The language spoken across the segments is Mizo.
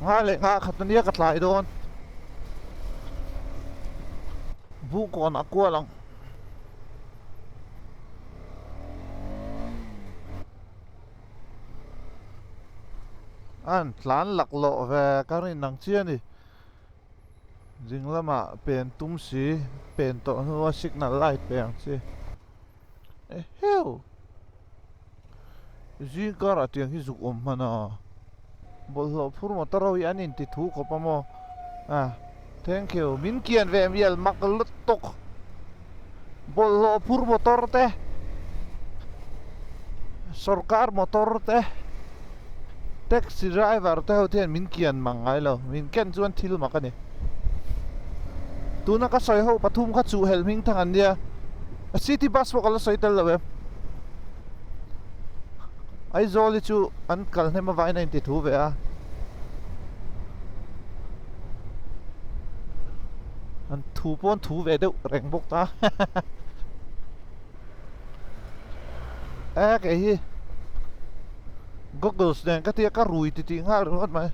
Nga leh nga khat ania ka tlai dawn. Buhkawn a kual ang. An tlan laklawh ve ka rin ang chiah a ni. Ding lamah pen tum si, pen tawh hnua signal light pe ang chi. Eheu! Zing karah tiang hi zuk awm hman a. Bawlhhlawh phur motor ho hi an inti thu khawp a maw? Ah, thank you. Min kian ve mial mak lutuk. Bawlhhlawh phur motor te, sorkar motor te, taxi driver te ho te hian min kian mang ngai lo. Min ken chuan thil mak a ni. Tuna ka sawi ho pathum kha chuh helh hming thang an nia. City bus pawh ka la sawi tel lo em. Aizawl hi chu an kal hnem avangin a inti thu ve a. An thu pawh an thu ve deuh reng bawk ta. E kei hi goggles nen ka tia ka rui ti tih nghal ringawt mai.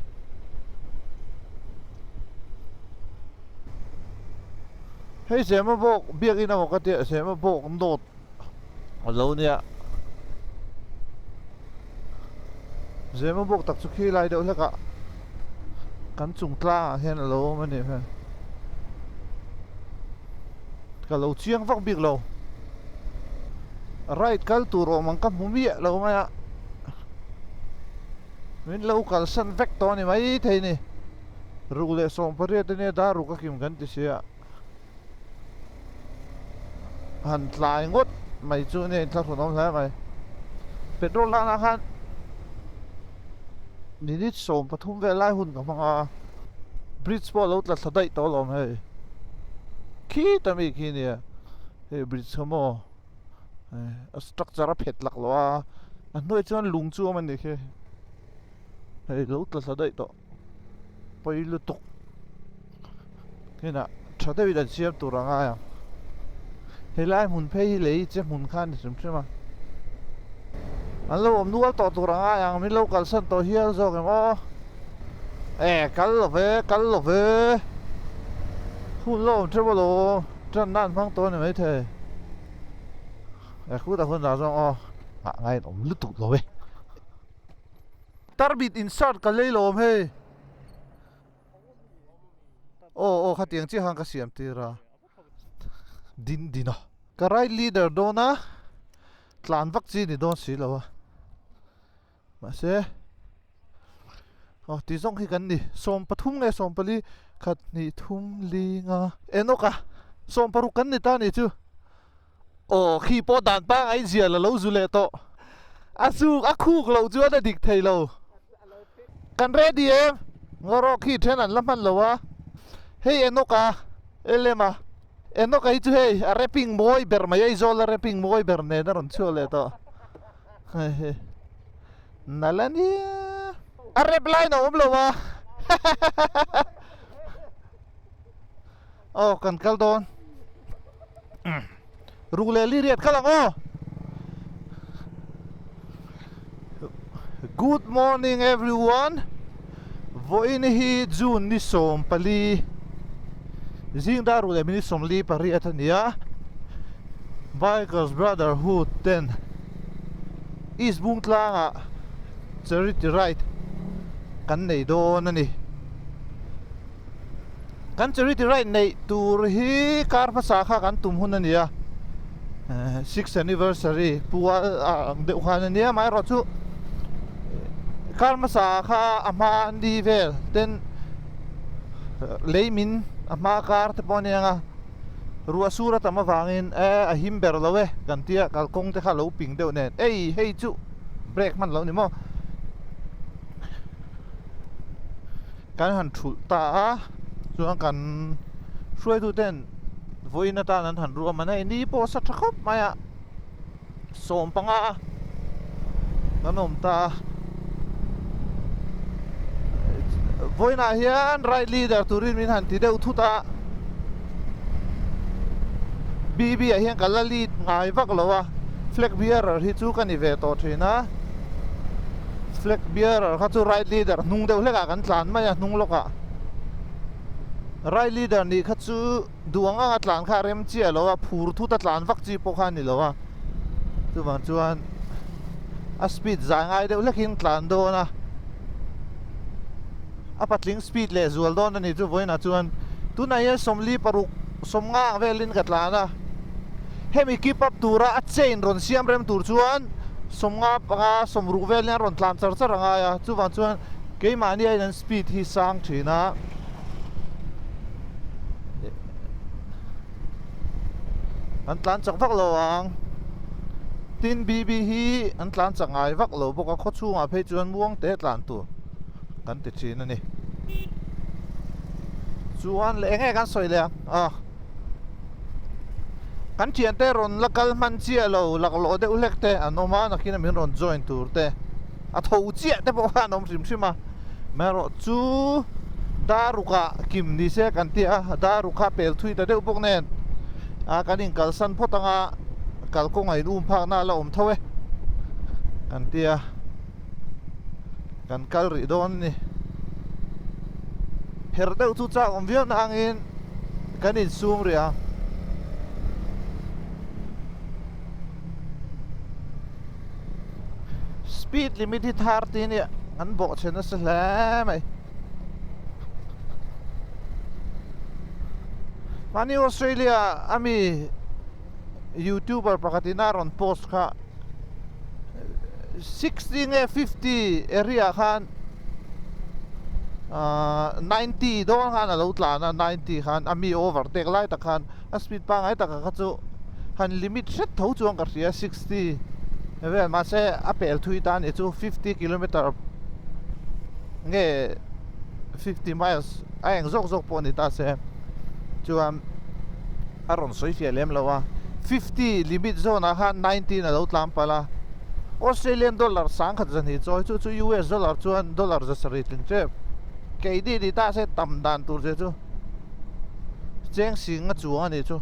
Hei Zema bawk biakin emaw ka tia Zema bawk note a lo nia. Zema bawk tak chu khi lai deuh hlek ah kan chung tlang ah hian a lo awm a nih hmel. Ka lo chiang vak bik lo. Right kal tur awm ang ka hmu miah lo mai a. Min lo kalsan vek tawh a ni maithei ni. Ruk leh 18 ania dar ruk a kim kan ti sia. Han tlai ngawt mai chu nia inthlahrun awm hle mai. Petrol lakna khan minute 13 vel lai hun ka hmang a. Bridge pawh a lo tla thla daih tawh alawm hei. Khita mi khi nia hei bridge kha maw a structure a phet lak loh a a hnuaiah chuan lung chu a awm a ni khi hei lo tla thla daih tawh pawi lutuk kinah tha deuhin an siam tur a ngai ang helai hmun phei hi lei che hmun kha a ni hrim hrim a an lo awm nual tawh tur a ngai ang min lo kalsan tawh hial zawk em aw. E kal lo ve kal lo ve hun lo awm teuh alawm tan nan hmang tawh a ni maithei e khutah hun ah zawng aw ah ngain awm lutuk lo e tarbit insert ka lei lo awm hei aw aw khatiang chiah khan ka siam tir a din din a ka ride leader dawn a tlan vak chi ni dawn si lo a. Mahse, aw ti zawng hi kan ni, 13 nge 14, khat hnih thum li nga Enoch a, 16 kan ni ta ni chu. Aw khi pawh dan pangai zia la lo zu leh tawh. A zuk a khuk loh chuan a dik thei lo. Kan ready em? Ngawrawh khi then an la hman lo a. Hei Enoch a, LM a. Enoch a hi chu hei a rapping mawi ber mai Aizawl a rapping mawi ber nen a rawn chhuak leh tawh. Nal a nia. A rep line a awm lo a. Aw kan kal dawn. Ruk leh li riat kal ang aw. Good morning everyone. Vawiin hi June ni 14 zing dar ruk leh minute 48 a ni a. Bikers Brotherhood ten East Bungtlangah Charity Ride kan nei dawn a ni. Kan Charity Ride neih tur hi kar hmasa kha kan tum hun a ni a, sixth anniversary pual ang deuh khan a nia amaherawhchu kar hmasa kha a hma ni vel ten lei min a hma kar te pawh a ni ang a. Ruah sur a tam avangin e a him ber lo e kan tia kalkawng te kha lo ping deuh nen ei hei chu break hman lo ni maw kan han thulh ta a chuan kan hruaitu ten vawiin atan an han ruah man a ni pawh a sa tha khawp mai a 15 kan awm ta a vawiinah hian right leader turin min han ti deuh thut a BB ah hian ka la lead ngai vak lo a flag bearer hi chu ka ni ve tawh thin a Flag bearer kha chu ride leader hnung deuh hlekah kan tlan mai a hnung lawkah. Ride leader nih kha chu duh ang anga tlan kha a rem chiah lo a, phur thut a tlan vak chi pawh kha a ni lo a. Chuvang chuan a speed zai ngai deuh hlekin tlan dawn a, a patling speed leh zual dawn a ni chu vawiinah chuan tunah hian 46 50 ang velin ka tlan a. Hemi keep up tura a chain rawn siam rem tur chuan 50 panga 60 vel hian rawn tlan char char a ngai a, chuvang chuan keimahni a in speed hi sang thin a. An tlan chak vak lo ang. Tin BB hi an tlan chak ngai vak lo bawk a, khaw chhungah phei chuan muang te tlan tur kan ti thin a ni. Chuan leh enge kan sawi leh ang a. Kan thiante rawn la kal hman chiah lo laklawh deuh hlek te an awm a, nakin a min rawn join tur te. A tho chiah te pawh khan awm hrim hrim a, maherawh chu Darukah kim ni se kan ti a, Daruk kha pel thui ta deuh bawk nen a kan inkalsan phawt anga kalkawng a in um phakna a la awm tho e kan ti a, kan kal rih dawn a ni. Pher deuh chu chak awm viau na angin kan insum rih ang. Speed limit hi thar tih nia an bawh chhe nasa hle mai. Mahni Australia a mi youtuber pakhat in a rawn post kha 60 nge 50 area khan ahh 90 dawn khan a lo tlan a 90 khan a mi overtake lai tak khan a speed pangngai taka kha chu han limit hret tho chuan ka hria 60 vel mahse a pel thui ta anih chu 50 kilometer nge 50 miles a eng zawk zawk pawh a ni ta se chuan a rawn sawi fiah lem lo a 50 limit zone ah khan 19 a lo tlan palh a Australian dollar 10,000 zahnih chawi chu chu US dollar chuan dollar 700 tling tep keini ni ta se tam dan tur che chu. Cheng sing a chuang a nih chu.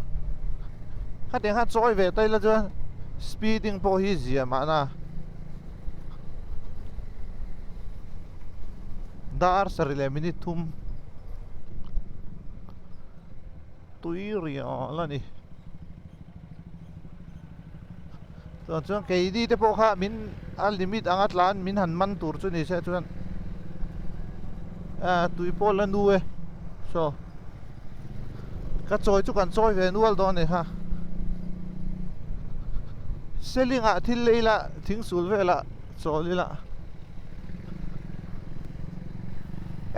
Khatiang khan chawi ve ta ila chuan speeding pawh hi zia mahna. Dar sarih leh minute thum tui rial a ni. Chuan chuan keini te pawh kha min a limit anga tlan min han man tur chu ni se chuan ah tui pawh la nu e saw ka chawi chu kan chawi ve nual dawn a ni kha seling ah thil lei ila thing sul velah chawl ila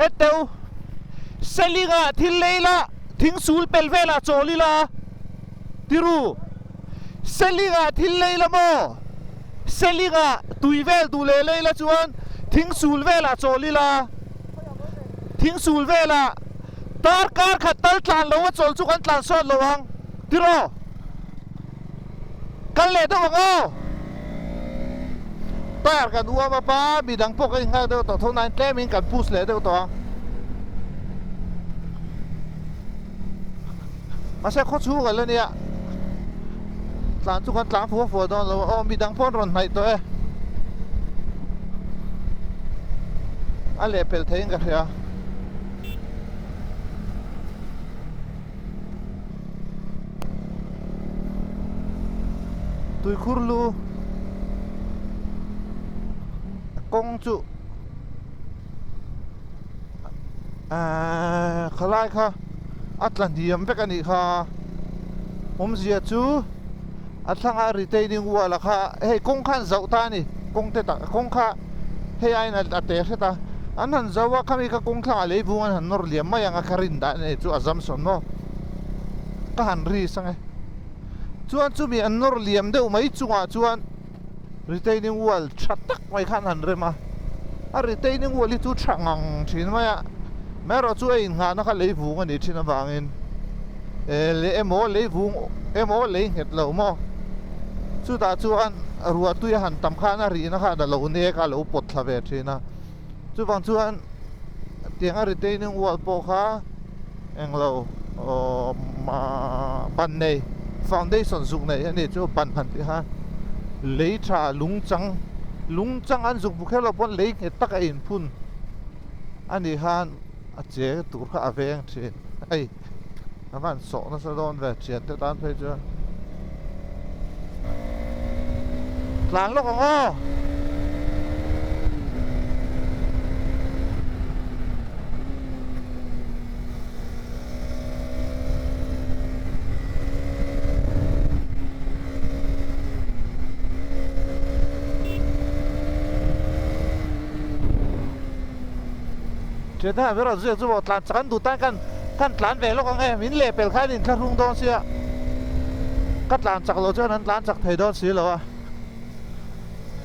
e teu seling ah thil lei ila thing sul pel velah chawl ila tiru. Seling ah thil lei la maw? Seling ah tui vel duh leh lei la chuan thing sul vel ah chawl ila. Thing sul vel ah darkar khat tal tlan lo a chawl chu kan tlan sawt lo ang. Tiraw? Kal leh deuh ang aw. Tyre kan uam a pa, midang pawh kan inghak deuh tawh tho nain tlem in kan push leh deuh tawh ang. Mahse khaw chhung a la nia tlan chu kan tlan fua fua dawn lo a aw midang pawh an rawn hnaih tawh e a lehpelh theiin ka hria. Tuikhur lu kawng chu Ehh khalai kha a tla hniam vek a nih kha awmzia chu a thlanga retaining wall a kha hei kawng khan zauh ta a ni kawng te tak kawng kha hei aiin a te hret a an han zauh a khami kha kawng thlangah lei vung an han nawr liam mai ang a ka rin dan a ni chu a zam sawn maw ka han risk ang e chuan chumi an nawr liam deuh mai chungah chuan. Retaining wall tha tak mai khan han rem a, a retaining wall hi chu tha ngang thin mai a, amaherawh chu a innghahna kha lei vung a nih thin avangin eh leh emaw lei vung emaw lei nghet lo maw chutah chuan ruah tui a han tam khan a rihna khan a lo nek a lo pawt thla ve thin a, chuvang chuan tiang a retaining wall pawh kha englo aww ban nei foundation zuk nei a ni chu ban han tih khan lei tha lung chang Lung chang an zuk bu kher lo pawn lei nghet tak a inphun a nih khan a che tur kha a veng thin. Hei a van sawh nasa dawn ve thian te tan phei chuan. Tlan lawk ang aw. Thian ber ziak chu maw tlan chak an duh tan khan khan tlan ve lawk ang e min leh pel khan in thlahrung dawn sia ka tlan chak loh chuan an tlan chak thei dawn si lo a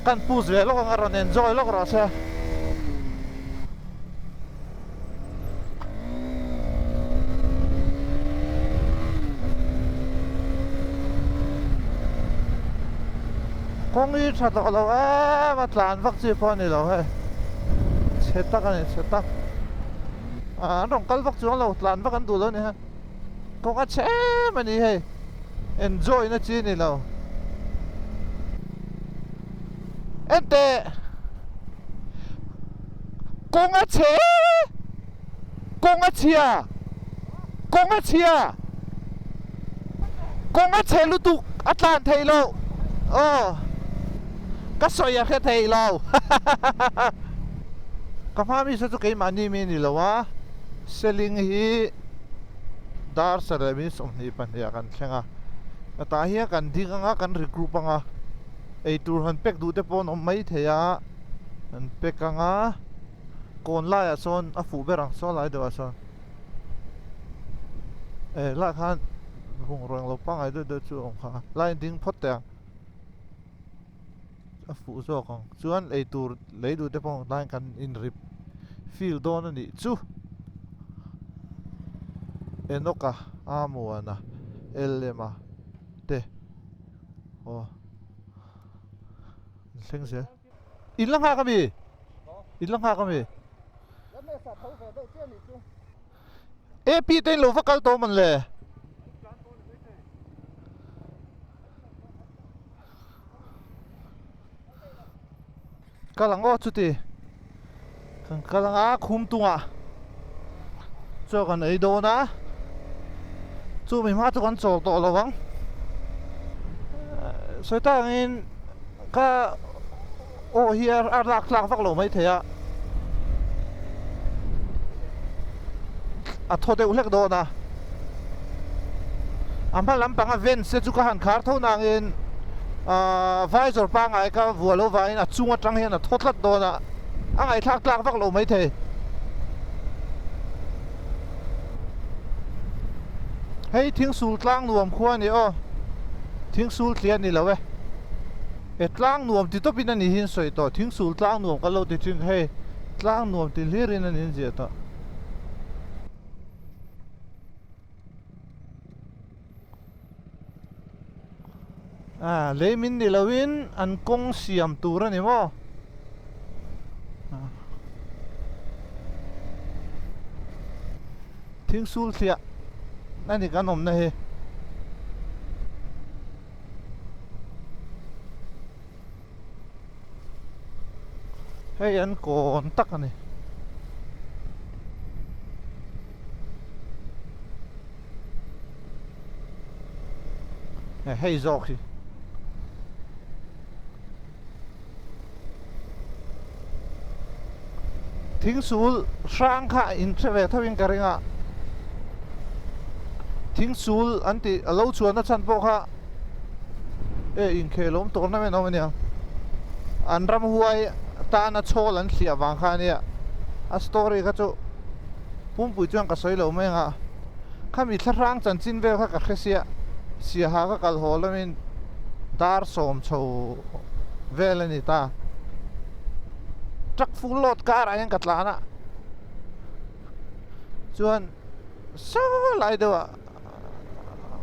kan push ve lawk ang a rawn enjoy lawk rawh se. Kawng hi tha tawh lo em a tlan vak chi pawh a ni lo hei chhe tak a ni chhe tak ah an rawn kal vak chuang lo tlan vak an duh lo a ni ha kawng a chhe em a ni hei enjoy na chi a ni lo enteh. Kawng a chhe! Kawng a chhia! Kawng a chhia! Kawng a chhe lutuk a tlan theih loh. Aw. Ka sawi a hre thei lo. Ka hma mi saw chu keimahni mi a ni lo a, Seling hi dar sarih min 22 ah kan thleng a. Tah hian kan ding anga kan regroup anga eitur han pek duh te pawh an awm mai thei a. An pack anga kawn laiah sawn a fuh ber ang saw lai deuhah sawn eh lah khan bungraw englo pangngai deuh deuh chu a awm kha line ding phawt teh ang a fuh zawk ang chuan eitur lei duh te pawh line kan in rip feel dawn a nih chu Enoch-a Amuana L_M-a te aw. Thleng zel. In la nghak ami? In la nghak ami? AP te in lo va kal tawh man le. Kal ang aw chuti. Kan kal ang a khum tungah chaw kan ei dawn a. Chu mi hma chu kan chawl tawh lo ang. Sawi tak angin ka aw hi a lak tlak vak lo mai thei a. A thaw deuh hlek dawn a. A hma lampang a vents te chu ka han khar tho nangin ahh visor pangngai ka vuah lo vangin a chung atang hian a thaw tlat dawn a a ngaihthlak tlak vak lo maithei. Hei thingsul tlang nuam khua a ni aw thingsul thli a ni lo e e tlang nuam ti tawpin a ni hi an sawi tawh thingsul tlang nuam kan lo ti thin hei tlang nuam ti hlirin a ni an ziah tawh. Ah lei min ni lo in an kawng siam tur a ni maw thing sul thliah a ni kan awmna hi. Hei an kawn tak a ni. Hei zawk hi. Thingsul hrang kha in hre ve tho in ka ring a. Thingsul an tih a lo chhuahna chhan pawh kha e inkhel awm tournament awm ania an ramhuai tana chhawl an hliah vang kha ania a story kha chu pumpui chuan ka sawi lo mai anga khami thlahrang chanchin vel kha ka hre sia siaha ka kal haw lamin dar sawm chho vel a ni ta truck full load car ah hian ka tlan a chuan saw lai deuh ah.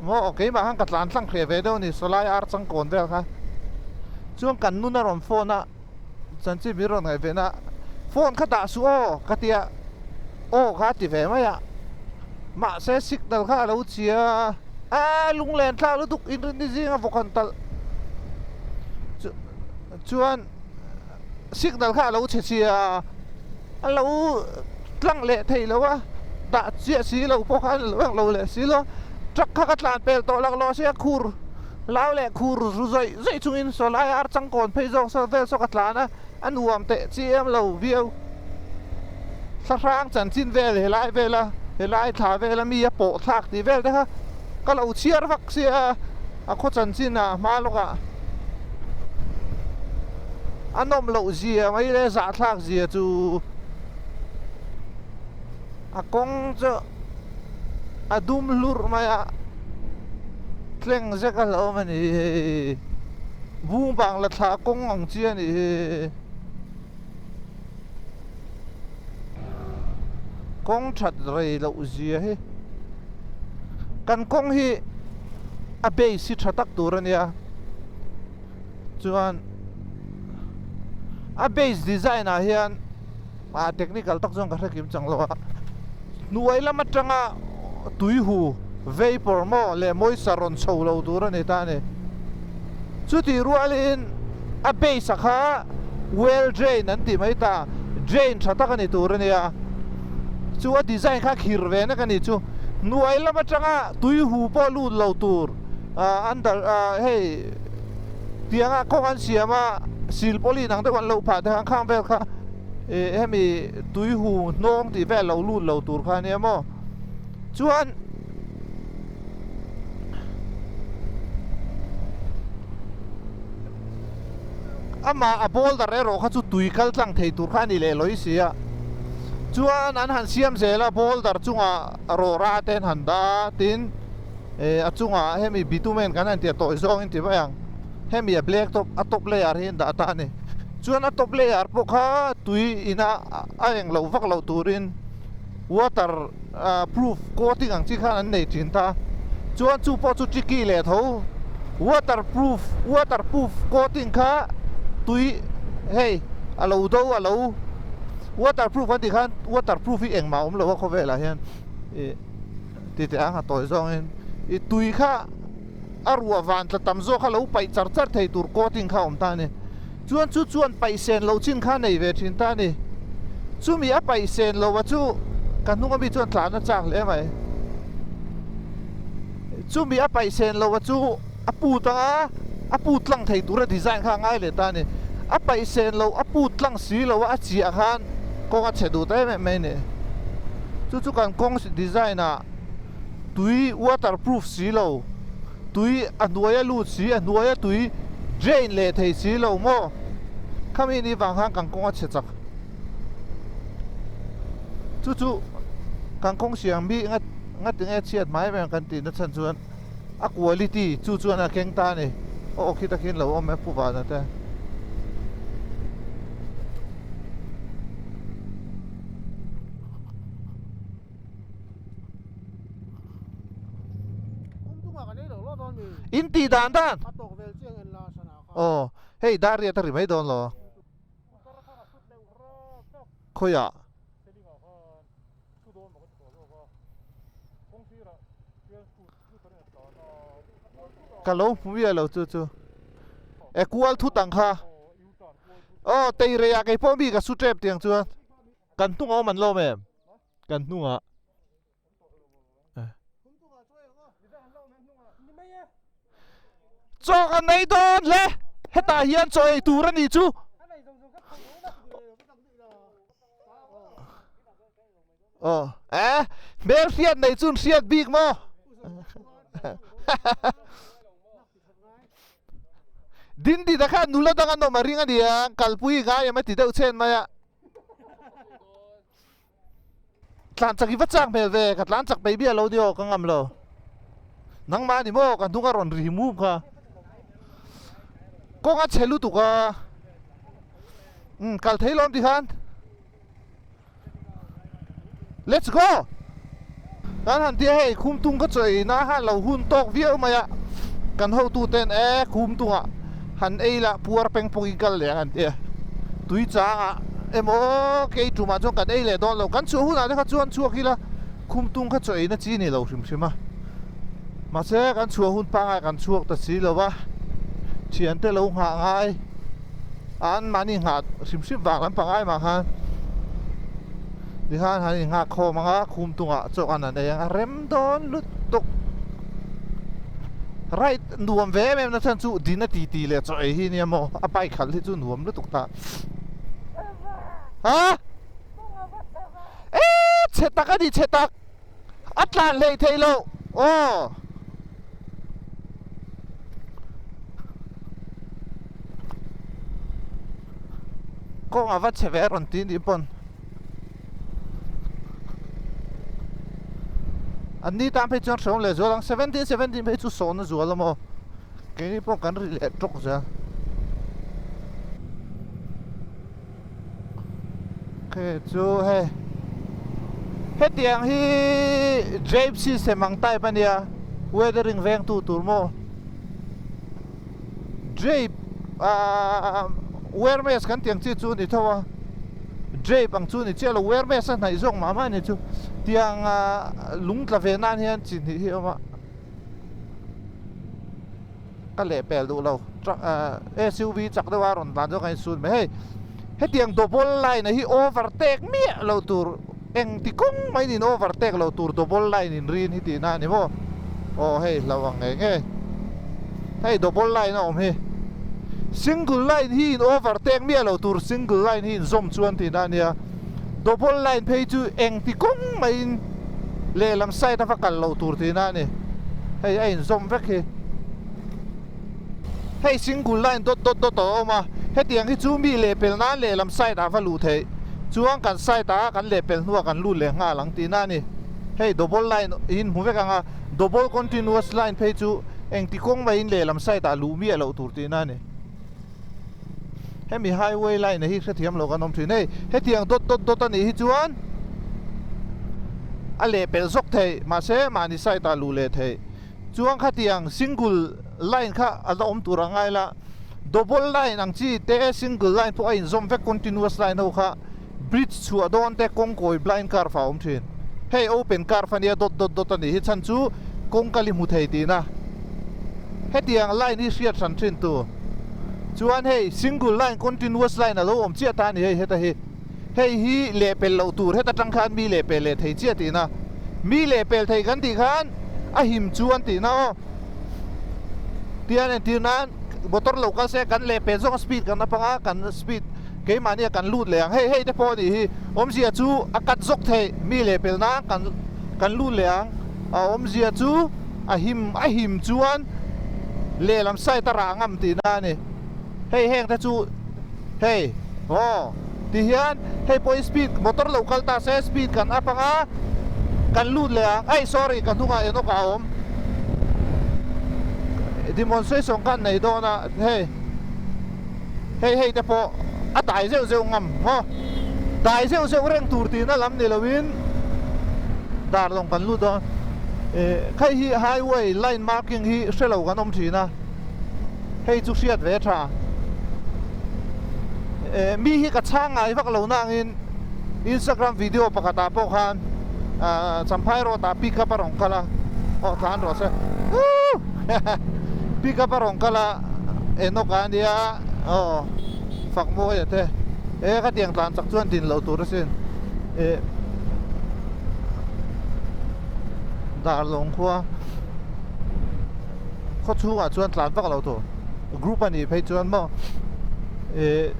Maw keimah khan ka tlan tlang hreh ve deuh a ni sawlai ar changkawn vel kha chuan kan nun a rawn phone a chanchin min rawn ngaih ve na phone kha dah suh aw ka tia aw kha a ti ve mai a mahse signal kha a lo chhia a lunglen thlak lutuk inrinni zinga vawk han talh chuan. signal kha a lo chhe chhia a lo tlang leh thei lo a dah chiah si lo pawh khan a lo eng lo leh si lo truck kha ka tlan pel tawh lak lawh sia khur lau leh khur ru zawih zawih chungin saw lai ar changkawn phei zawk saw vel saw ka tlan a a nuam teh chiam lo viau thlahrang chanchin vel helai vela helai thla vela mi a pawh thlak tih vel te kha ka lo chhiar vak sia a khaw chanchin ah hma lawkah a nawm loh zia mai le zahthlak zia chu a kawng chu a dum hlurh mai a tleng zek a hlauhawm a ni hei bung bang la thla kawng ang chi a nih hi. Kawng that rei loh zia hi kan kawng hi a base hi tha tak tur a nia chuan a base design ah hian ah technical tak chuan ka hre kim chang lo a hnuai lam atanga tui hu vapor maw leh moisture rawn chho lo tur a ni ta a ni chutih rualin a base ah kha well drain an tih mai ta drain tha tak a ni tur a nia chu a design kha khir ve nek a ni chu hnuai lam atanga tui hu pawh lut lo tur ah under ah hei tianga kawng an siam a silpawlin ang deuh an lo phah te khan khang vel kha ih hemi tui hu hnawng tih vel lo lut lo tur kha a nia maw chuan Amah a boulder erawh kha chu tui kal tlang thei tur kha a ni leh lawi si a, chuan an han siam zel a boulder chungah rawra te an han dah a, tin eh a chungah hemi bitumen kan han tia tawi zawngin ti mai ang, hemi a black top a top layer hi an dah ta a ni, chuan a top layer pawh kha tui ina a eng loh vak loh turin water proof coating ang chi khan an nei thin ta chuan chu pawh chu tricky leh tho water proof water proof coating kha tui hei a lo do a lo water proof an tih khan water proof hi engmah a awm lo a khawvelah hian ih ti teh ang a tawi zawngin ih tui kha a ruah van tla tam zawk kha lo paih char char thei tur coating kha a awm ta a ni. Chuan chu chuan paih sen loh chin kha nei ve thin ta a ni. Chumi a paih sen loh a chu ka hnung ami chuan tlan a chak hle mai. Chumi a paih sen loh a chu a put anga a put tlang thei tura design kha a ngai leh ta a ni. A paih sen loh a put tlang si lo a a chiah khan kawng a chhe duh ta em em mai a ni. Chu chu kan kawng design ah tui waterproof si lo, tui a hnuai a lut si, a hnuai a tui drain leh thei si lo maw? Khami ni vang khan kan kawng a chhe chak. Chu chu kan kawng siam hi nga nga tinge chhiat hmai em em kan tih na chhan chuan a quality chu chuan a keng ta a ni. Aw khi takin lo awm e Pu Vana te. In tih dan dan aw hei dar riat a ri mai dawn lo khawiah ka lo hmu miah lo chu chu e kual thut ang kha aw teireiah keipawh mi ka su tep tiang chuan kan hnungah awm an lawm em. Kan hnungah Chaw kan nei dawn hle hetah hian chaw ei tur a nih chu. Aw eh hmel hriat nei chun hriat bik maw. Dindina khan nula dang an awm a ring a nia kalpui ngai em a ti deuh chhen mai a. Tlan chak i va chak hmel ve, ka tlan chak peih biah lo ni aw, ka ngam lo. Nangmah ni maw ka hnung a rawn ri mum kha. Kawng a chhe lutuk a. Um, kal thei lawm ti khan. Let's go! Kan han tia hei khum tung ka chawi na han lo hun tawk viau mai a. Kan hotu ten e khum tungah han ei lah puar peng pawk in kal leh ang an tia. Tui changah emaw kei tumah chuan kan ei leh dawn lo. Kan chhuah hunah te kha chuan chhuak ila khum tung kha chawi na chi ni lo hrim hrim a. Mahse kan chhuah hun pangai kan chhuak ta si lo va. Thiante lo nghah ngai. An mahni nghah hrim hrim vang lampang ai mah khan tikhan han inghak khawm ang a khum tungah chaw an an ei ang a rem dawn lutuk ride nuam ve em em na chhan chu din a ti ti leh chaw ei hi nia maw a bike khalh hi chu nuam lutuk ta ha e chhe tak a ni chhe tak a tlan hlei thei lo aw. Kawng a va chhe ve rawn ti nih pawn an ni tan phei chuan hrehawm leh zual ang 17 17 phei chu sawhna zual a maw keini pawh kan ri leh tawk zel. Khi chu hei hetiang hi drape system ang type a nia weathering veng tu tur maw drape ahh wear mask kan tih ang chi chu a ni tho a drape ang chu a ni chiah lo wear mask a hnaih zawk mah mah a ni chu tiang ah lung tla ve nan hian chi hnih hi a awm a. Ka lehpel duh lo truck ah SUV chak deuh a rawn tlan zawk a insun mai hei hetiang double line a hi overtake miah lo tur engti kawng mai niin overtake lo tur double line in rin hi tihna a ni maw aw hei hlauh ang ngei ngei hei double line a awm hi single line hi in overtake miah lo tur single line hi inzawm chuan tihna a nia double line phei chu engti kawng maiin lehlam side a va kal loh tur tihna a ni hei a inzawm vek hi hei single line dawt dawt dawt a awm a hetiang hi chu mi lehpel nan lehlam side ah va luh theih chuan kan side ah kan lehpel hnuah kan lut leh nghal ang tihna a ni hei double line in hmu vek ang a double continuous line phei chu engti kawng maiin lehlam side ah luh miah loh tur tihna a ni. Hemi highway line hi hrethiam lo kan awm thin hei hetiang dawt dawt dawt a nih hi chuan a lehpelh zawk theih mahse mahni side ah luh leh theih chuan khatiang single line kha a la awm tur a ngai la double line ang chi te single line pawh a inzawm vek continuous line ho kha bridge chhuah dawn te kawngkawi blind curve a awm thin hei open curve a nia dawt dawt dawt a nih hi chhan chu kawngka li hmu thei tihna hetiang line hi hriat hran thin tu chuan hei single line continuous line a lo awm chiah ta a ni hei heta hi hei hi lehpelh loh tur heta tang khan mi lehpelh leh thei chiah tihna mi lehpelh thei kan tih khan a him chuan tihna aw tian entir nan motor lo kal se kan lehpelh zawng a speed kan la panga kan speed Keimahnia kan lut leh ang hei hei te pawh a nih hi awmzia chu a cut zawk theih mi leh pel nan kan kan lut leh ang a awmzia chu a him a him chuan lehlam side a rah ngam tihna a ni hei heng te chu hei aw ti hian hei pawh hi speed motor lo kal ta se speed kan up anga kan lut leh ang ai sorry ka hnungah enawk a awm demonstration khan nei dawn a hei. Hei hei te pawh a dai zeuh zeuh ngam maw? Dai zeuh zeuh reng tur tihna lam ni loin dar lawng kan lut dawn. Ih hei hi highway line marking hi hre lo kan awm thin a, hei chu hriat ve tha. Ih mi hi ka chhang ngai vak lo nangin Instagram video pakhatah pawh khan ah Champhai road ah pick up a rawn kal a, aw tlan rawh se woo pick up a rawn kal a. Enoch a nia aw fak mawi a te e khatiang tlan chak chuan din loh tur asin eh Darlawng khua khaw chhungah chuan tlan vak loh tur group a nih phei chuan maw eh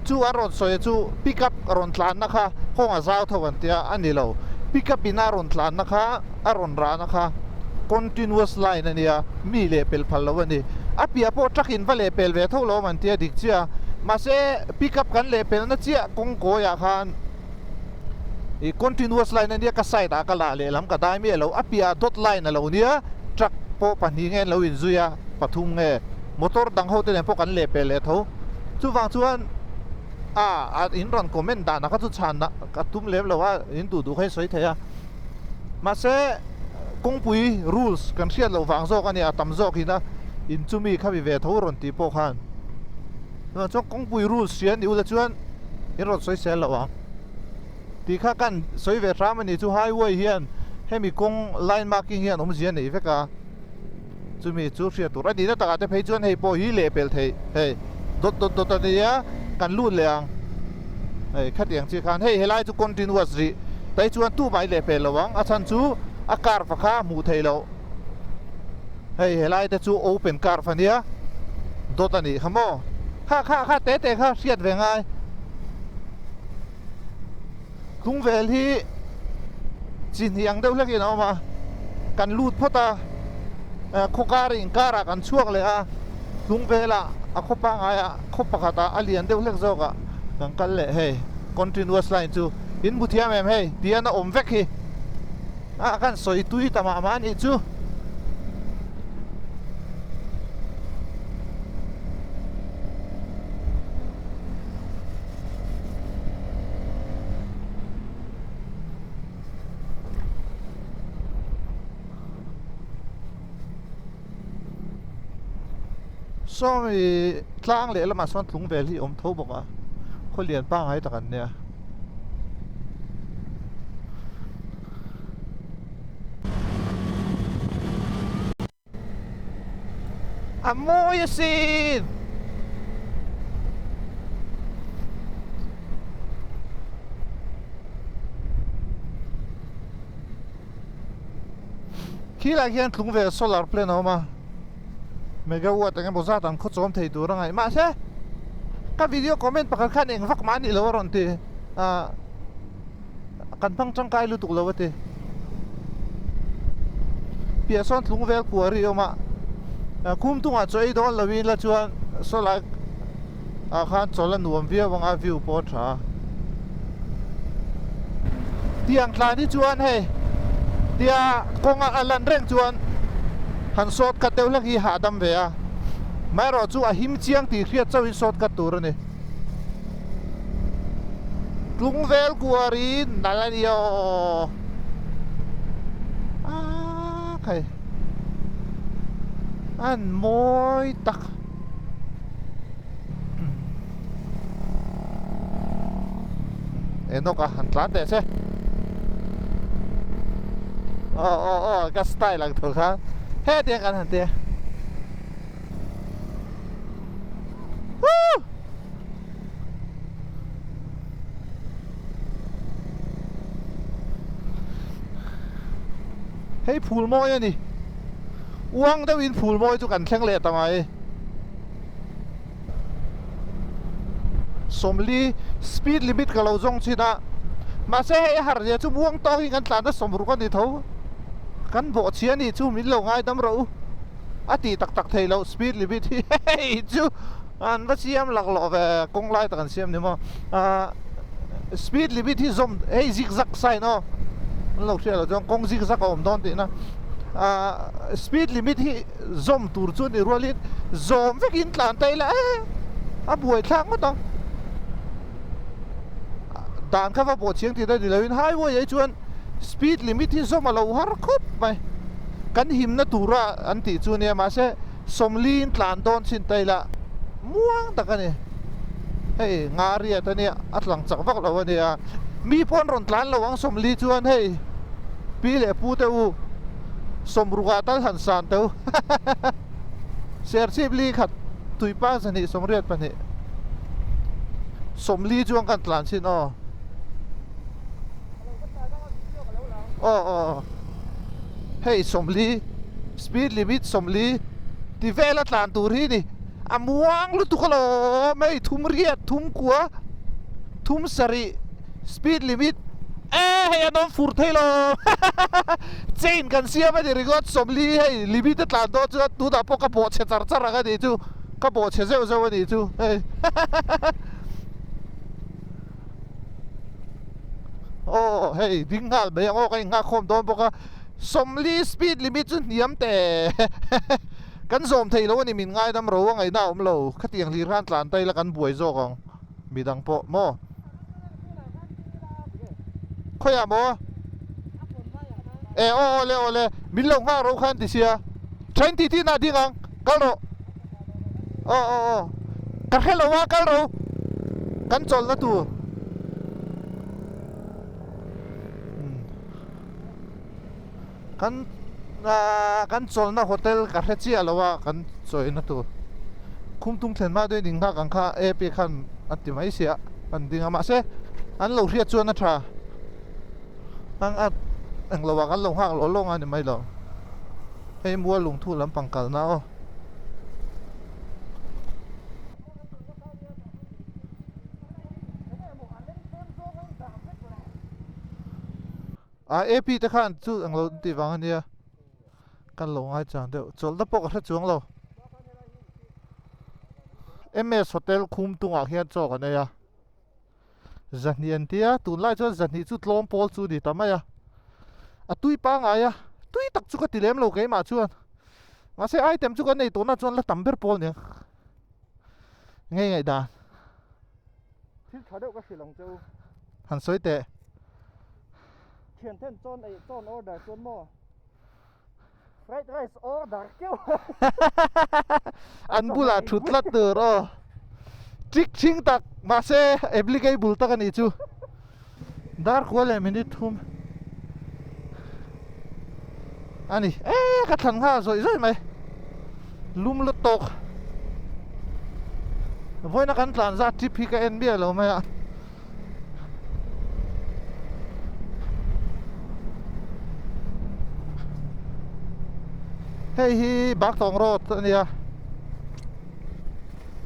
chu a rawn sawi chu pick up a rawn tlanna kha kawng a zau tho an tia a ni lo pick up in a rawn tlanna kha a rawn rahna kha continuous line a nia, mi lehpelh phal lo a ni. A piah pawh truck in va lehpelh ve tho lo awm an tia dik chiah a, mahse pick up kan lehpelhna chiah kawng kawiah khan ih continuous line a nia ka side ah ka lah lehlam ka dai miah lo, a piah ah dot line a lo nia, truck pawh pahnih nge an lo inzui a, pathum nge motor dang ho te nen pawh kan lehpelh leh tho. Chuvang chuan a in rawn comment danah kha chu chhan ka tum lem lo a, in duh duh kha in sawi thei a. Mahse, kawngpui rules kan hriat loh vang zawk a nia, a tam zawk in a in chumi kha mi ve tho rawn tih pawh khan chuan chuan kawngpui rules hria ni ula chuan in rawn sawi sel loh ang tih kha kan sawi ve hram a ni chu highway hian hemi kawng line marking hian awmzia nei vek a chumi chu hriat tur a nihna takah te phei chuan hei pawh hi lehpelh theih hei. Dawt dawt dawt a nia kan lut leh ang hei khatiang chiah khan hei helai chu continuous rih tai chuan tumah i leh pel lo ang a chhan chu a curve kha hmuh theih loh hei helai te chu open curve a nia dawt a nih kha maw kha kha kha te te kha hriat ve ngai tlung vel hi chi hnih ang deuh hlek in a awm a kan lut phawt a khaw kar inkar ah kan chhuak leh a tlung velah a khaw pangngai ah khaw pakhat ah a lian deuh hlek zawk ah kan kal leh hei continuous line chu in hmu thiam em hei tihian a awm vek hi a kan sawi tui ta mah mah a nih chu. Sawmi tlang leh lamah sawn tlung vel hi a awm tho bawk a khaw lian pangngai tak an nia. A mawi asin! Khilai khian tlung ve solar plant a awm a, megawatt eng emaw zat an khawchawm thei tur a ngaih. Mahse, ka video comment pakhat khan eng vak mah a nih loh a rawn ti a. Kan hmang tangkai lutuk lo a ti. Piah sawn tlung vel kuari a awm a, khum tungah chaw ei dawn loin la chuan sawlai ah khan chawl a nuam viau ang a view pawh a tha a. Tiang tlan hi chuan hei tia kawnga a lan reng chuan han short cut deuh hlek hi hahdam ve a, amaherawhchu a him chiang tih hriat chauhin short cut tur a ni. Tlung vel kuar hi nalh a ni aw ah khai an mawi tak enawk a han tlan teh che aw aw aw ka style ang tho kha hetiang kan han ti a. Hei phul mawi a ni. Uang deuhin phul mawi chu kan thleng leh ta mai. Sawmli speed limit ka lo zawng chin a. Mahse hei a harh zia chu muang tawkin kan tlan a sawmruk a ni tho. Kan bawhchhia a nih chu min lo ngaidam rawh u. A tih tak tak thei loh speed limit hi hei chu an va siam laklawh ve kawng lai tak an siam ni maw ah speed limit hi zawm hei zig zag sign aw an lo hriat loh chuan kawng zig zag a awm dawn tihna ah speed limit hi zawm tur chu ni rualin zawm vekin tlan ta ila e a buai thlak ngawt ang dan kha va bawh chiang tih na ni loin highway ah hi chuan speed limit hi zawm a lo har khawp mai kan himna tura an tih chu nia mahse sawmliin tlan dawn chin ta ila muang tak a ni hei ngariat a nia a tlang chak vak lo a nia mi pawh an rawn tlan lo ang sawmli chuan hei pi leh pu te u sawmruk ah tal han san teu Serchhip li khat tuipa zahnih sawmriat pahnih sawmli chuan kan tlan chin aw aw aw hei sawmli speed limit sawmli ti vela tlan tur hi ni a muang lutuk alawm hei thum riat thum kua thum sarih speed limit e hei an awm fur thei lo chain kan siam a ni ringawt sawmli hei limit a tlan dawn chuan tunah pawh ka bawhchhe char char ang a nih chu ka bawhchhe zeuh zeuh a nih chu hei aw hei ding nghal mai ang aw ka innghak khawm dawn bawk a sawmli speed limit chu hniam teh kan zawm thei lo a ni min ngaidam ro a ngaihna a awm lo khatiang hlir khan tlan ta ila kan buai zawk ang midang pawh maw. Khawiah maw? E aw aw le aw le min lo nghak ro khan ti sia train tih tih na ding ang kal rawh aw aw aw ka hre lo a kal ro kan chawlhna tur kan kan chawlhna hotel ka hre chiah lo a kan chawina tur. Khumtung thlen hma deuhin inghak ang kha AP khan a ti mai sia an ding a mahse an lo hriat chuan a tha ang a englo ah kan lo nghak lawh lawng a ni mai lo hei mual lungthu lampang kalna aw. A AP te khan chu englo an tih vang a nia kan lo ngaichang deuh chawlhna pawh ka hre chuang lo MS hotel khum tungah hian chaw kan ei a zahnih an tia tunlai chuan zahnih chu tlawm pawl chu a ni ta mai a a tui pangngai a tui tak chu ka ti lem lo keimah chuan mahse item chu kan ei tawhna chuan la tam ber pawl aniang. Ngei ngaih dan. Thil tha deuh ka hrilh ang che u. Han sawi teh. Thian ten chawn ei chawn order chuan maw? Fried rice order keuh. An bulah thut tlat tur aw. Chik chhing tak mahse applicable tak a nih chu. Dar kua leh minute thum a ni e ka thlan nghal zawih zawih mai lum la tawk vawiina kan tlan zat trip hi ka en miah lo mai a hei hi Baktawng road a nia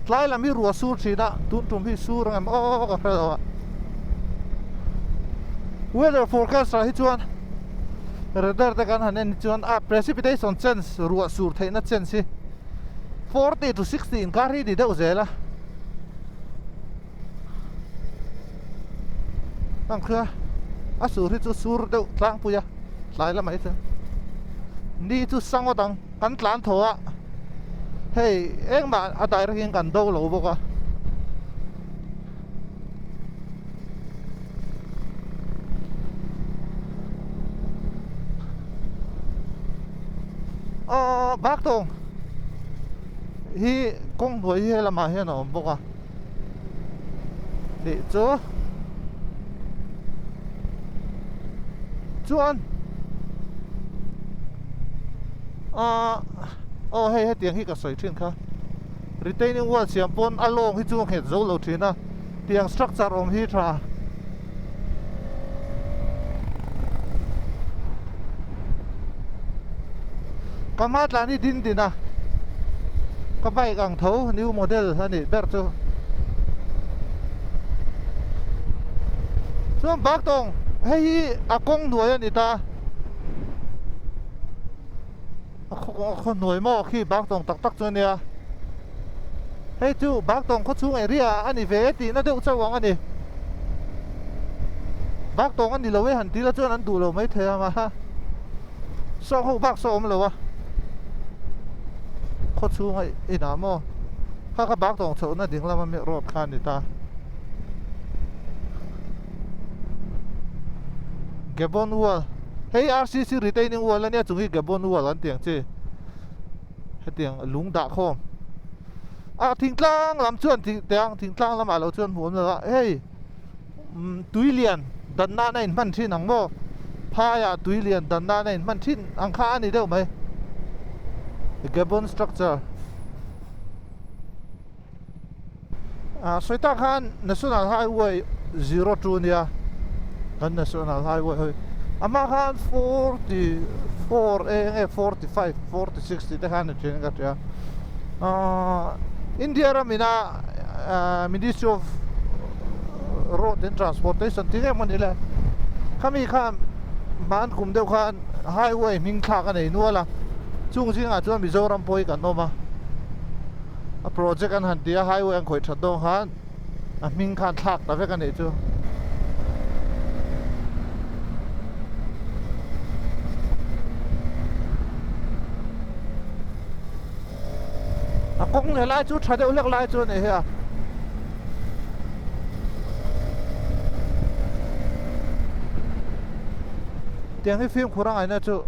Tlai lam hi ruah sur thin a, tun tum hi sur ang em aw ka hre lo a. Weather forecast ah hi chuan radar te kan han en hi chuan a precipitation chance ruah sur theihna chance hi 40 to 60 inkar hi ni deuh zel a. Ang khia a sur hi chu sur deuh tlangpui a tlai lamah hi chuan ni chu sangawt ang. Kan tlan tho a, hei engmah a direct in kan do lo bawk a. Aw Baktawng hi kawng hnuai hi helamah hian a awm bawk a tih chu chuan ahh aw hei hetiang hi ka sawi thin kha retaining wall siam pawn a lawng hi chu a nghet zo lo thin a tiang structure awm hi tha ka hma tlan hi din din a ka bike ang tho new model a nih ber chu chuan baktawng hei hi a kawng hnuai a ni ta a khaw hnuai maw khi baktawng tak tak chu a nia hei chu baktawng khaw chhung area a ni ve tihna deuh chauh ang a ni baktawng a ni lo e han tila chuan an duh lo maithei ang a saw ho bak saw awm lo a khaw chhung a inah maw kha kha baktawng chhohna ding lama mi road kha a ni ta Gabon wall hei RCC retaining wall ania chung hi Gabon wall an tih ang chi hetiang lung dah khawm ah thingtlang lam chuan tiang thingtlang lamah lo chuan hmuh awm lo a hei umm tui lian dan nana in hman thin ang maw phaiah tui lian dan nana in hman thin ang kha a ni deuh mai Gabon structure. Ah sawi tak khan National Highway 02 nia kan National Highway hei a hma khan 44 eng nge 45 46 tih te khan a then ka hria ah India ram ina ah Ministry of Road and Transportation tih nge maw ni le khami khan hman kum deuh khan highway hming thlak a nei nual a chung zingah chuan Mizoram pawh hi kan awm a. A project an han ti a highway an khawih that dawn khan a hming khan thlak ta vek a nih chu. A kawng leh lai chu tha deuh hlek lai chu a ni hi a. Tiang hi fimkhur a ngaihna chu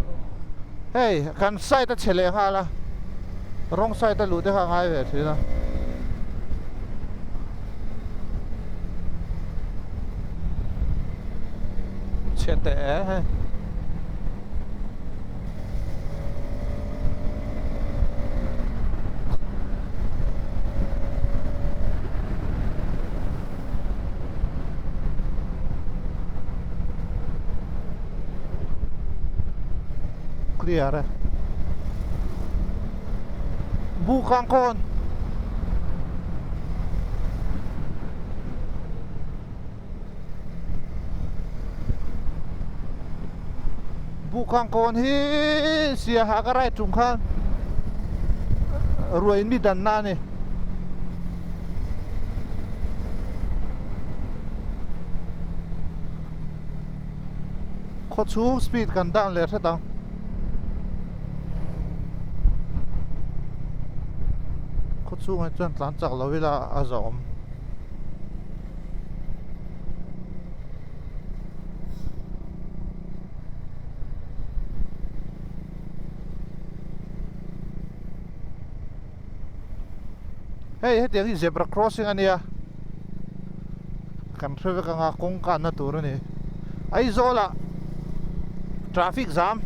hei kan side a che leh nghal a rawng side a luh te kha a ngai ve thin a. Chhe teh e hei. clear e. Bukang kawn. Bukang kawn hi Siaha ka ride chung khan ruai mi danna a ni. Khaw chhung speed kan down leh hret ang. Khaw chhungah chuan tlan chak lo ila a zawm. Hei hetiang hi zebra crossing a nia kan hre vek anga kawng kanna tur a ni Aizawl ah traffic jam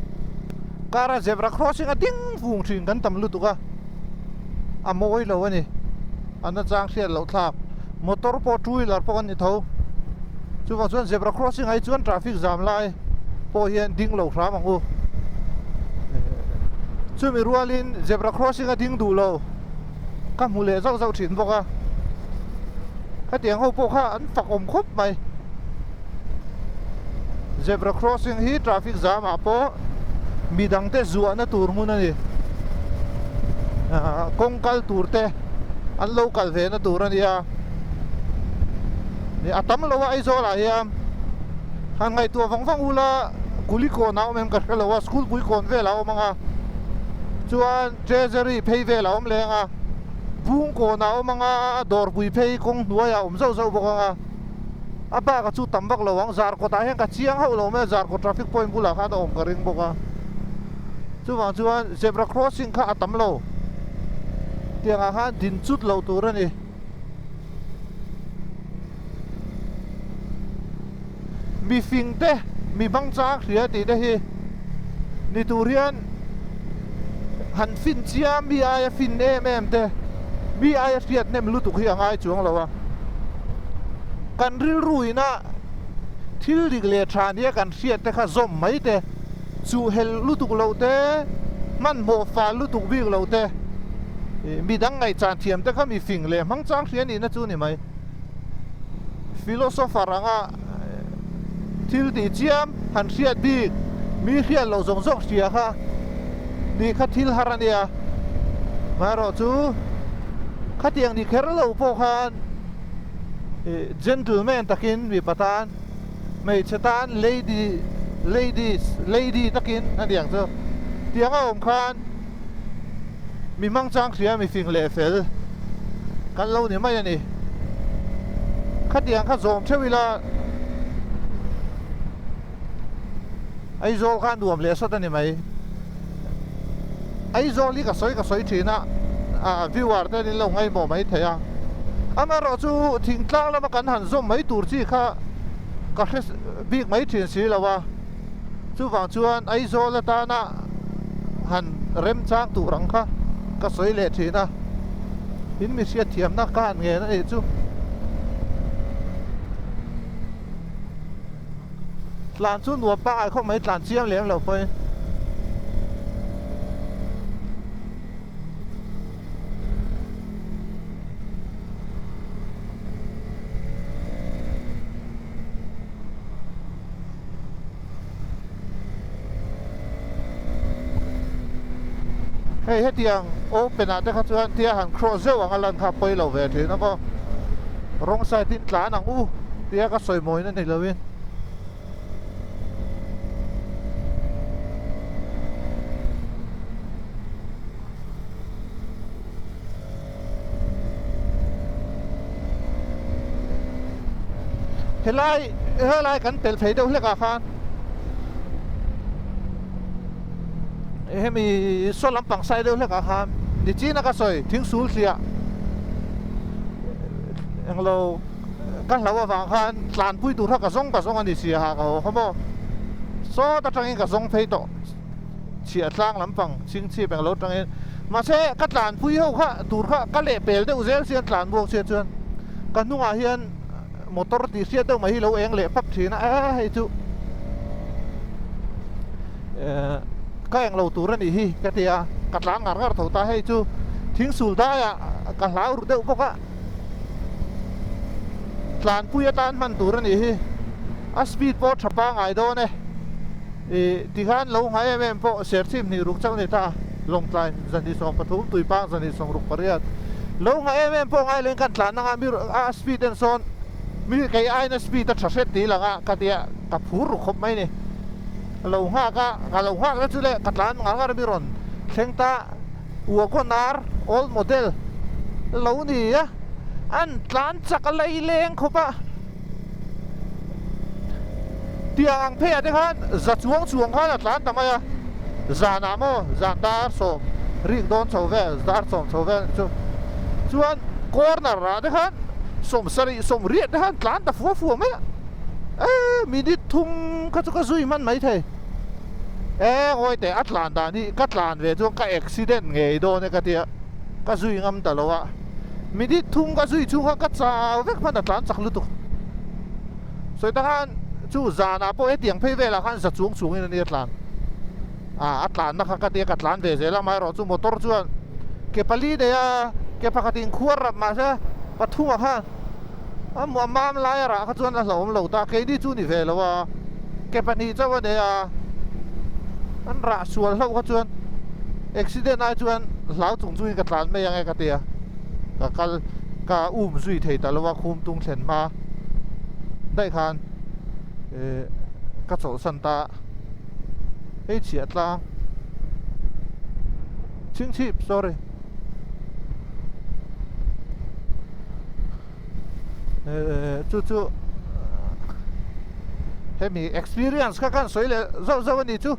car a zebra crossing a ding vung thin kan tam lutuk a a mawi lo a ni a nachang hriat loh thlak motor pawh two wheeler pawh an ni tho chuvang chuan zebra crossing ah hi chuan traffic jam lai pawh hian ding lo hram ang u chumi rualin zebra crossing a ding duh lo ka hmu leh zauh zauh thin bawk a hetiang ho pawh kha an fak awm khawp mai zebra crossing hi traffic jam ah pawh midang te zuahna tur hmun a ni ah kawng kal tur te an lo kal ve na tur a nia a tam lo a Aizawl ah hian han ngaihtuah vang vang ula Kulikawn ah a awm em ka hre lo a school puikawn velah a awm ang a chuan Treasury phei vel a awm leng a Bungkawn ah a awm ang a dawrpui phei kawng hnuaiah a awm zauh zauh bawk ang a a bak a chu tam vak lo ang Zarkawt ah hian ka chiang hauh lo mai a Zarkawt traffic point bulah khan a awm ka ring bawk a chuvang chuan zebra crossing kha a tam lo tiang ah khan din chut loh tur a ni. Mi fing te mi hmang chang hria tih te hi ni tur hian han fin chiam mi aia fin em em te mi aia hriat hnem lutuk hi a ngai chuang lo a kan rilru ina thil dik leh tha nia kan hriat te kha zawm mai te chuh hel lutuk loh te hmanhmawh fal lutuk bik loh te midang ngaihchan thiam te kha mi fing leh hmang chang hria nihna chu ni mai. Philosopher anga thil tih chiam han hriat bik mi hriat loh zawng zawng hria kha nih kha thil har a nia. Amaherawhchu khatiang ni kher lo pawh khan gentleman takin mipa tan hmeichhe tan lady ladies lady takin a niang chu tiang a awm khan Mi hmang chang hria mi fing leh fel kan lo ni mai a ni. Khatiang kha zawm theuh ila Aizawl kha nuam leh sawt a ni mai. Aizawl hi ka sawi ka sawi thin a, a viewer te an lo ngaihmawh mai thei a. Amaherawh chu thingtlang lama kan han zawm mai tur chi kha ka hre bik mai thin si lo a. Chuvang chuan Aizawl atana han remchang tur ang kha ka sawi leh thin a, in mi hriatthiamna ka han ngen a nih chu. Tlan chu nuam pangai khawp mai tlan chiang lem lo pawhin. Hei hetiang open ah te kha chuan tia han cross zeuh ang a lan kha pawi lo ve thin a maw wrong side in tlan ang u tia ka sawi mawi na ni lo in. Helai helai kan tel phei deuh hlek ah khan hemi saw lampang sai deuh hlek ah khan nichin a ka sawi thingsul thliah englo ka hlau avang khan tlanpui tur kha ka zawng ka zawng a ni sia ha ka haw kha maw sawt atangin ka zawng phei tawh. Chhiah tlang lampang chingchhip eng lo tangin mahse ka tlanpui ho kha tur kha ka leh pel deuh zel chian tlan buak chian chuan ka hnungah hian motor tih hriat deuh mai hi lo eng leh pap thin a e hei chu eh. Ka englo tur a nih hi ka ti a, ka tlan ngar ngar tho ta. Hei chu thingsul daiah ka hlau ru deuh bawk a, tlanpui atan hman tur a nih hi. A speed pawh tha pangai dawn e. Ih tikhan lo nghai em em pawh Serchhip hnih ruk chauh a ni ta, Lawngtlai 213, Tuipang 268. Lo nghai em em pawh ngai loin kan tlan anga mi a speed en sawn mi kei aiin a speed a tha hret ti lang a ka tia ka phur ru khawp mai ni. Ka lo nghak a, ka lo nghak na chu le ka tlan ngar ngar a mi rawn thleng ta Wagon-R old model lo ni a, an tlan chak a lei leng khawp a. Tiang ang pheiah te khan za chuang chuang khan a tlan ta mai a, zanah maw zan dar sawm rik dawn chho vel dar sawm chho vel chu chuan corner ah te khan sawm sarih sawm riat te khan tlan ta fua fua mai a e minute thum kha chu ka zui hman mai thei e ngawi teh a tlan dan hi ka tlan ve chuan ka accident ngei dawn e ka tia ka zui ngam ta lo a. Minute thum ka zui chhung kha ka chau vek hman a tlan chak lutuk. Sawi ta khan chu zanah pawh hetiang phei velah khan za chuang chuangin a nia tlan. Ah a tlanna kha ka tia ka tlan ve zel a, amaherawh chu motor chuan ke pali nei a, ke pakhat in khuar rap mahse pathumah khan a mam lai a rah kha chuan a hlauhawm lo ta, keini chu ni ve lo a, ke pahnih chauh a nei a, an rah sual hlauh kha chuan accident ai chuan hlau chung chungin ka tlan mai ang e ka ti a, ka kal ka um zui thei ta lo a khum tung thlen hma daih khan eh ka chawlhsan ta hei chhiah tlang chhingchhip sorry. Chu chu hemi experience kha khan sawi leh zauh zauh a ni chu.